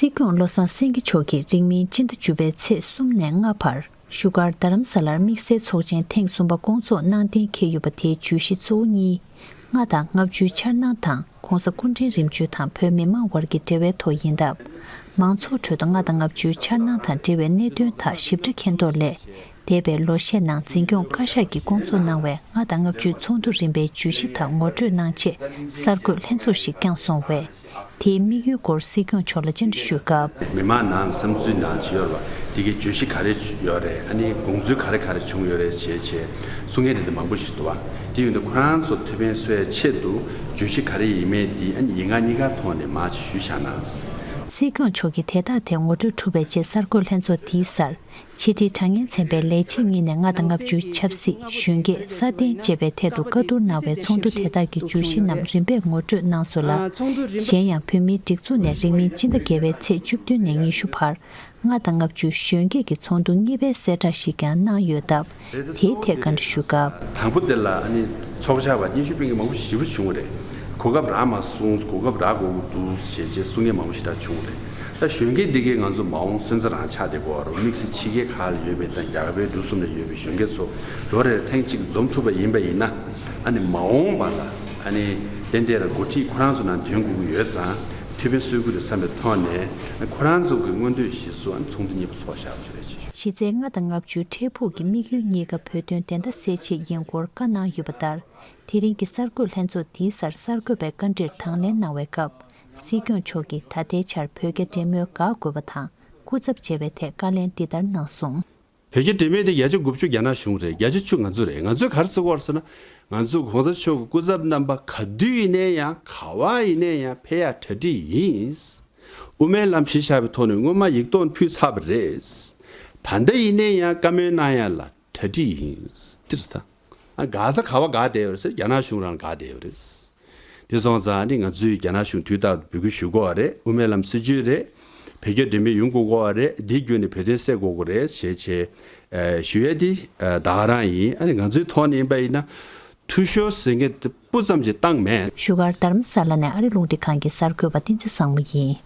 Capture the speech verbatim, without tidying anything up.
སྲིད་སྐྱོང་བློ་བཟང་སེང་གེ་མཆོག་གིས་རིང་མིན་སྤྱི་ཟླ་བཅུ་པའི་ཚེས་གསུམ་ནས་ལྔ་བར་བཞུགས་སྒར་རྡ་རམ་ས་ལར་དམིགས་བསལ་ཚོགས་ཆེན་ཐེངས་གསུམ་པ་བསྐོང་ཚོགས་གནང་གཏན་འཁེལ་ཡོད་པ་དེའི་བརྗོད་གཞི་གཙོ་བོ་གཉིས། ལྔ་དང་ལྔ་བཅུའི་འཆར་སྣང་དང་༸གོང་ས་སྐུ་ཕྲེང་རིམ་བྱོན་དང་བོད་མི་མང་དབར་གྱི་འབྲེལ་བའི་ཐོག་ཡིན་སྟབས། མང་ཚོགས་ཁྲོད་དུ་ལྔ་དང་ལྔ་བཅུའི་འཆར་སྣང་དང་འབྲེལ་བའི་གནད་དོན་དག་ཞིབ་ཕྲ་མཁྱེན་རྟོགས་སླད། འདས་པའི་ལོ་ཤས་ནང་འཛིན་སྐྱོང་བཀའ་ཤག་གིས་བསྐོང་ཚོགས་གནང་བའི་ལྔ་དང་ལྔ་བཅུའི་ཚོགས་འདུ་རིམ་པའི་བརྗོད་གཞི་དག་ངོ་སྤྲོད་གནང་ཆེད་གསར་འགོད་ལྷན་ཚོགས་ཤིག་བསྐྱངས་སོང་བས། དེའི་དམིགས་ཡུལ་སྐོར་སྲིད་སྐྱོང་མཆོག་ལ་བཅར་འདྲི་ཞུས་སྐབས། མི་མང་ནང་བསམ་ཚུལ་ནང་ཅི་ཡོད་རེད་པ། དེ་གའི་བརྗོད་གཞི་ག་རེ་ཡོད་རེད། ཨ་ནི་དགོངས་ཚུལ་ག་རེ་ག་རེ་བྱུང་ཡོད་རེད་ཅེས་བྱས་གསུང་མཁན་རེད་དེ་མང་པོ་ཞིག་འདུག་པ། དེ་ཡོད་དུས་ཁོ་རང་ཚོ་ཐེ་ཕན་གསོ་ཡའི་ཆེད་དུ་བརྗོད་གཞི་ག་རེ་ཡིན་མིན་དེ་ཨ་ནི་ཡིག་ངག་གཉིས་ཀ་ཐོག་ནས་མར་ཅིག་ཞུས་བཞག་ན། སྲིད་སྐྱོང་མཆོག་གིས་དེ་དག་ཐད་ངོ་སྤྲོད་གྲུབ་པའི་རྗེས་གསར་འགོད་ལྷན་ཚོགས་འདིའི་སར། ཕྱི་དྲིལ་དྲ་བརྙན་ཚན་པའི་ལས་བྱེད་གཉིས་ནས་ལྔ་དང་ལྔ་བཅུའི་ཆབ་སྲིད་གཞོན་སྐྱེས་སྲ་བརྟན་བཅས་པའི་ཐད་དུ་བཀའ་བསྡུར་གནང་བའི་ཚོགས་འདུ་དེ་དག་གི་བརྗོད་གཞི་རྣམས་རིམ་པས་ངོ་སྤྲོད་གནང་སོང་ལ། གཞན་ཡང་བོད་མིའི་སྒྲིག་འཛུགས་ནས་རིང་མིན་སྤྱི་ཟླ་བརྒྱད་པའི་ཚེས་བཅུ་བདུན་ནས་ཉི་ཤུ་བར་ལྔ་དང་ལྔ་བཅུའི་གཞོན་སྐྱེས་ཀྱི་ཚོགས་འདུ་གཉིས་པའི་གསལ་བསྒྲགས་ཤིག་ཀྱང་གནང་ཡོད་སྟབས། དེའི་ཐད་བཀའ་འདྲི་ཞུ་སྐབས། དང་པོ་དེ་ལ་ཨ་ནི་ཚོགས་བཅར་བ་སྙན་ཞུ་སྤེལ་མཁན་མང་པོ་ཞེ་པོ་བྱུང་བ་རེད། གོ་སྐབས་རག་མ་སོང་། གོ་སྐབས་རག་དགོས་འདུག་ཅེས་བྱས་གསུང་མཁན་མང་པོ་ཞེ་དྲག་བྱུང་བ་རེད། ད་གཞོན་སྐྱེས་འདི་གའི་ང་ཚོ་མ་འོངས་སོན་རྩ་རང་ཆགས་བསྡད་དགོས་པ་རེད། དམིགས་བསལ་ཕྱི་རྒྱལ་ཁག་ལ་ཡོད་པའི་དང་རྒྱ་གར་བལ་འབྲུག་གསུམ་ལ་ཡོད་པའི་གཞོན་སྐྱེས་ཚོ་ལོ་རེར་ཐེངས་གཅིག་འཛོམས་ཐུབ་པ་ཡིན་པ་ཡིན་ན། ཨ་ནི་མ་འོངས་པ་ལ་ཨ་ནི་ཏན་ཏན་ར་འགོ་ཁྲིད་ཁོ་རང་ཚོ་ནང་འདོན་དགོས་ཀྱི་ཡོད་ཙང་ཐེ་ཕན་གསོས་ཀྱི་རེད་བསམ་པའི་ཐོག་ནས་ཁོ་རང་ཚོ་གི་མངོན་འདོད་གཞིར་བཟུང་ཨ་ནི་ཚོགས་འདུ་གཉིས་པ་ཚོགས་བཞག་པ་ཞིག་རེད་ཅེས་ཞུ། གཞི་རྩའི་ལྔ་དང་ལྔ་བཅུའི་འཕྲལ་ཕུགས་ཀྱི་དམིགས་ཡུལ་གཉིས་ཀ་བོད་དོན་བདེན་མཐའ་གསལ་ཆེད་ཡིན་སྐོར་བཀའ་གནང་ཡོད་པ་ལྟར། དེ་རིང་གི་གསར་འགོད་ལྷན་ཚོགས་འདིའི་སར་གསར་འགོད་པའི་བཀའ་འདྲིར་དང་ལེན་གནང་བའི་སྐབས། སྲིད་སྐྱོང་མཆོག་གིས་ད་ལྟའི་ཆར་བོད་རྒྱ་འབྲེལ་མོལ་འགག་དགོས་པ་དང་སྐུ་ཚབ་བྱས་པའི་ཐད་བཀའ་ལན་འདི་ལྟར་གནང་སོང་། བོད་རྒྱ་འབྲེལ་མོལ་དེ་བརྒྱ་ཆ་དགུ་བཅུ་རྒྱ་ནག་གཞུང་རེད། བརྒྱ་ཆ་བཅུ་ང་ཚོ་རེད། ང་ཚོས་ག་རེ་ཟེར་གྱི་ཡོད་རེད་ཟེར་ན། ང་ཚོ་གོང་ས་མཆོག་གི་སྐུ་ཚབ་རྣམ་པ་ག་དུས་ཡིན་ནའི་ཡང་ག་བ་ཡིན་ནའི་ཡང་ཕེབས་ཡག་གྲ་སྒྲིག་ཡིན། དབུ་མའི་ལམ་གཞི་བཞག་པའི་ཐོག་ནས་སྔོན་མ་ཡིག་ཐོག་ཕུལ་ཚར་བ་རེད། ད་ལྟ་ཡིན་ནའི་ཡང་བཀའ་མོལ་གནང་ཡག་ལ་གྲ་སྒྲིག་ཡིན། འདིར་ད། ཨ་དགའ་ས་ག་བ་དགའ་བསྡད་ཡོད་རེད་ཟེར། རྒྱ་ནག་གཞུང་རང་དགའ་བསྡད་ཡོད་རེད། དེ་སོང་ཙང་ནི་ང་ཚོས་རྒྱ་ནག་གཞུང་དུས་རྟག་ཏུ་འབོད་སྐུལ་ཞུ་དགོས་པ་རེད། དབུ་མའི་ལམ་སྲིད་བྱུས་རེད། བོད་རྒྱ་འབྲེལ་མོལ་ཡོང་དགོས་ཀྱི་ཡོད་རེད། འདི་བརྒྱུད་ནས་བོད་དོན་སེལ་དགོས་ཀྱི་རེད་ཞེས་བྱས། ཨ་ཞུ་ཡས་དེ་ཨ་ད་ག་རང་ཡིན། ཨ་ནི་ང་ཚོའི་ཐོག་ནས་ཡིན་པ་ཡིན་ན་འཐུས་ཤོར་ཟེར་མཁན་དེ་སྤུ་ཙམ་ཞིག་བཏང་མེད། བཞུགས་སྒར་རྡ་རམ་ས་ལ་ནས་ཨ་རི་རླུང་འཕྲིན་ཁང་གི་གསར་འགོད་པ་བསྟན་འཛིན་བཟང་མོ་ཡིན།